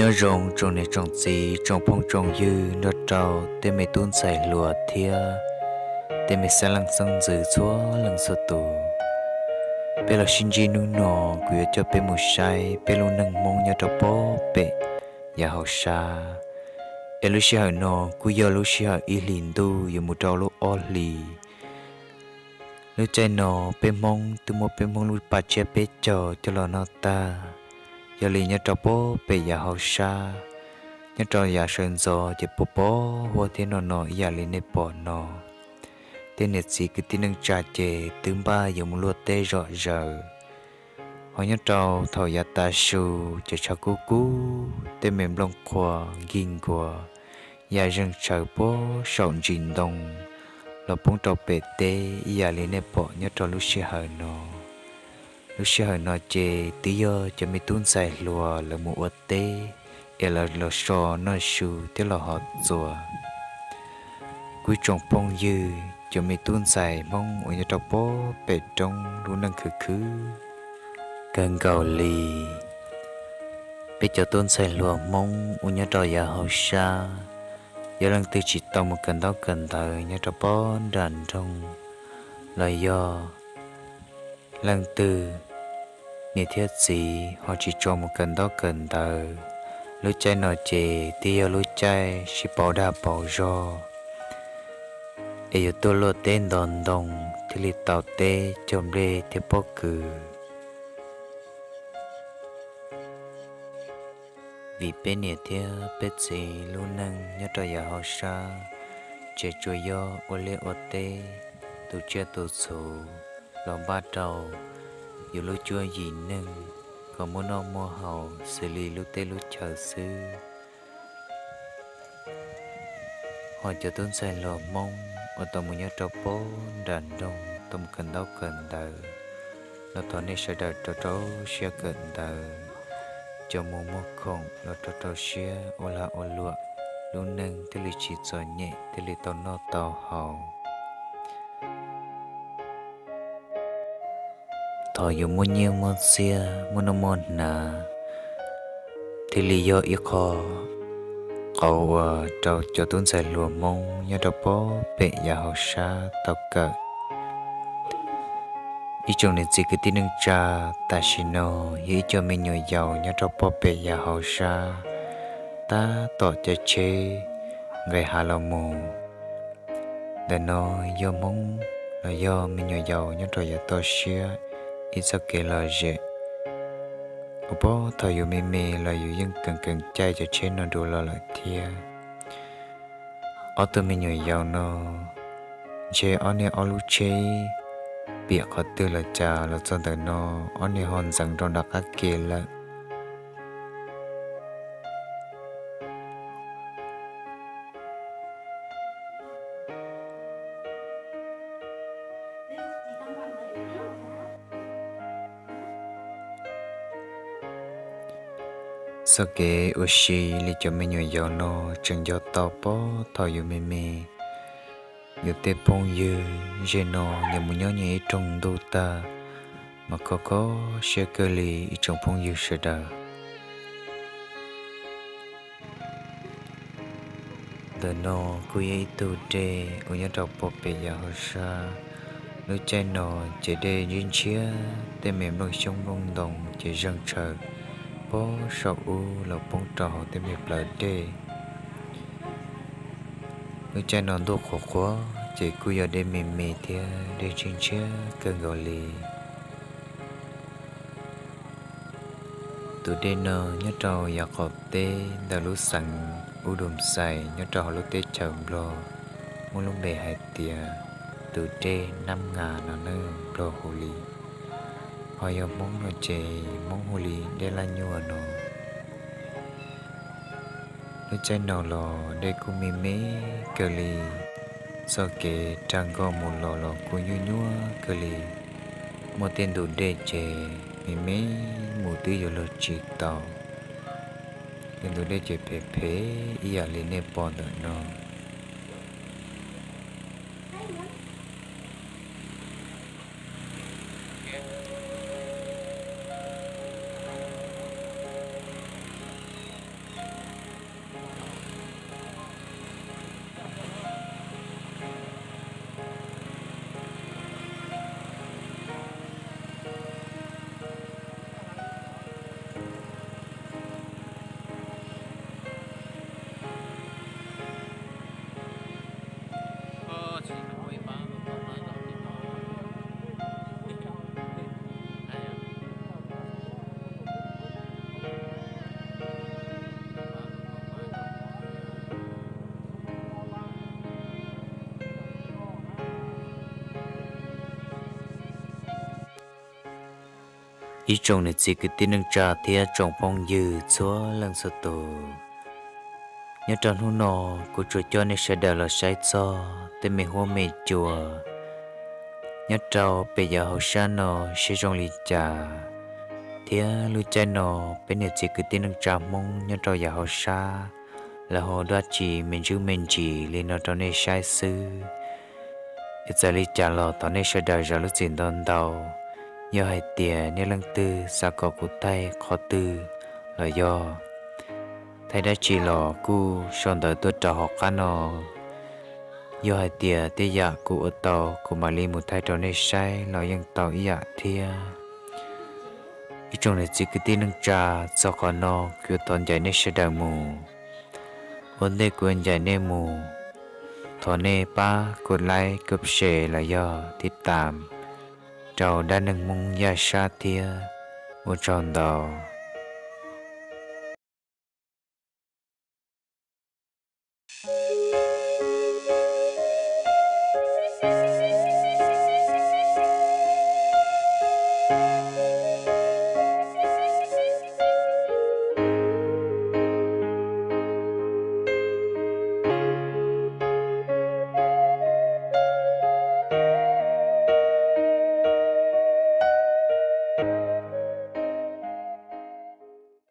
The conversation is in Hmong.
Nyob zoo tsoom niam tsoom txiv tsoom phooj tsoom ywg nrog rau tej me tub ntxhais hluas thiab tej me xeeb leej xeeb ntxwv txhua leej txhua tus. Peb los sib ntsib hnub no, kuv yuav coj peb mus saib peb lub neej Hmoob nyob rau pob pem yav hauv sab. Es lub sij hawm no kuj yog lub sij hawm ib hlis ntuj yuav mus rau lub ob hlis. Lub caij no peb Hmoob twb muab peb Hmoob lub paj tsiab peb caug coj los noj tag. Yog li nyob rau pob pem yav hauv sab, nyob rau yav sawv ntxov ces pos pos huab thiab no no ib yam li nej pom no. Tej niam txiv kwv tij neej tsa ces twb npaj yuav mus luaj teb zom zaws. Ho nyob rau thaum yav tav su ces tshav kub kub, tej me nplooj qhuav nkig nkuas ya zeeg tshaws puag saum ntsis ntoo los poob rau pem teb ib yam li nej pom nyob rau lub sij hawm no. Lub sij hawm no ces twb yog cov me tub ntxhais hluas lawv mus ua teb es lawv los so noj su thiab los hov txuas. Kuv tsoom phooj ywg cov me tub ntxhais Hmoob uas nyob rau pob pem roob lub neej khwv khwv kawg nkaus li. Peb cov tub ntxhais hluas Hmoob uas nyob rau yav hauv sab, yog leej twg tsis tau mus kawm ntaub kawm ntawv nyob rau pob nram nroog, los yog leej twg niam thiab txiv ho tsis tso mus kawm ntaub kawm ntawv, lub caij no ces twb yog lub caij sib pauv dag pauv zog, es yuav tuaj luaj teb ntov ntoo thiaj li tau teb cog nplej thiab pob kws. Vim peb niam thiab peb txiv lub neej nyob rau yav hauv sab, ces tsuas yog ua liaj ua teb, tu tsiaj tu txhu los npaj rau yus lub cuab yim neej kom muaj noj muaj haus xws li lub teb lub chaw xwb. Ho cov tub ntxhais hluas Hmoob uas tau mus nyob rau pob nram nroog tau mus kawm ntaub kawm ntawv, los thov nej sawv daws rau rau siab kawm ntawv, cov mus muag khoom los rau rau siab ua lag ua luam, lub neej thiaj li tsis txom nyem thiaj li tau noj tau haus. Thov yus muaj nyiaj muaj txiag muaj noj muaj hnav thiaj li yog ib qho qauv uas rau cov tub ntxhais hluas Hmoob nyob rau pob pem yav hauv sab tau kawm. Ib tsoom niam txiv kwv tij neej tsa, tam sim no yog ib co me nyuam yaus nyob rau pob pem yav hauv sab tab tom caij tsheb nqes hav los mus. Ntawm no yog Hmoob los yog me nyuam yaus nyob rau yav toj siab ib txoj kev lom zem uas puag thaum yus me me los yus yeej keev keev caij cov tsheb no dua los lawm thiab. Ob tug me nyuam yaus no ntshe ob niag ob lub tsheb piam qhov twg los cas los txog ntawm no ob niag ho ntxeev rau nram qab ke lawm. Txoj kev ua si li cov me nyuam yaus no tseem nco tau puag thaum yus me me. Yus tej phooj ywg ze no nyias mus nyob nyias ib rooj ntuj tag, mas kho kho siab kawg li ib tsoom phooj ywg sawv daws. Ntawm no kuj yog ib tug dej uas nyob rau pob pem yav hauv sab. Lub caij no ces dej ntshiab ntshiab, tej me nplooj xyoob nplooj ntoo ces zeeg tshaws puag saum ub los poob rau hauv tej me plawv dej. Lub caij no ntuj qhuav qhuav ces kuj yog dej me me thiab dej ntshiab ntshiab kawg nkaus li. Tus dej no nyob rau yav qaum teb ntawm lub xeev Ub Dum Xais nyob rau hauv lub teb chaws Nplog, muaj lub npe hais tias tus dej Nab Nga no na, Nplog hu li. Ho yog Hmoob no ces Hmoob hu li dej Laj Nyuaj no. Lub caij no los dej kuj me me kawg li, txoj kev rag nkoj mus los los kuj nyuaj nyuaj kawg li. Muaj tej ntu dej ces me me mus twb yuav luag tsis tau. Tej ntu dej ces phem phem ib yam li nej pom ntawm no. Ib tsoom niam txiv kwv tij neej tsa thiab tsoom phooj ywg txhua leej txhua tus, nyob rau hnub no kuv tsuas coj nej sawv daws los saib txog tej me huab me cua nyob rau pem yav hauv sab no seb zoo li cas, thiab lub caij no peb niam txiv kwv tij neej tsa Hmoob nyob rau yav hauv sab lawv ho ua dab tsi me ntsuj me ntsis li no rau nej saib xwb. Es txawm li cas los thov nej sawv daws zam lub txim ntau ntau. Yog hais tias nej leej twg xav kom kuv thaij qhov twg los yog thaij dab tsi los kuj sau ntawv tuaj rau hauv qab no. Yog hais tias tej yam kuv ua tau kuv mam li mus thaij rau nej saib los yeej tau ib yam thiab. Ib tsoom niam txiv kwv tij neej tsa, txog qhov no kuv yuav thov ncaim nej sawv daws mus. Ua ntej kuv yuav ncaim nej mus, thov nej pab kuv like, kuv share los yog tiv tam rau dab neeg Hmoob Yaj Sab thiab. Ua tsaug ntau.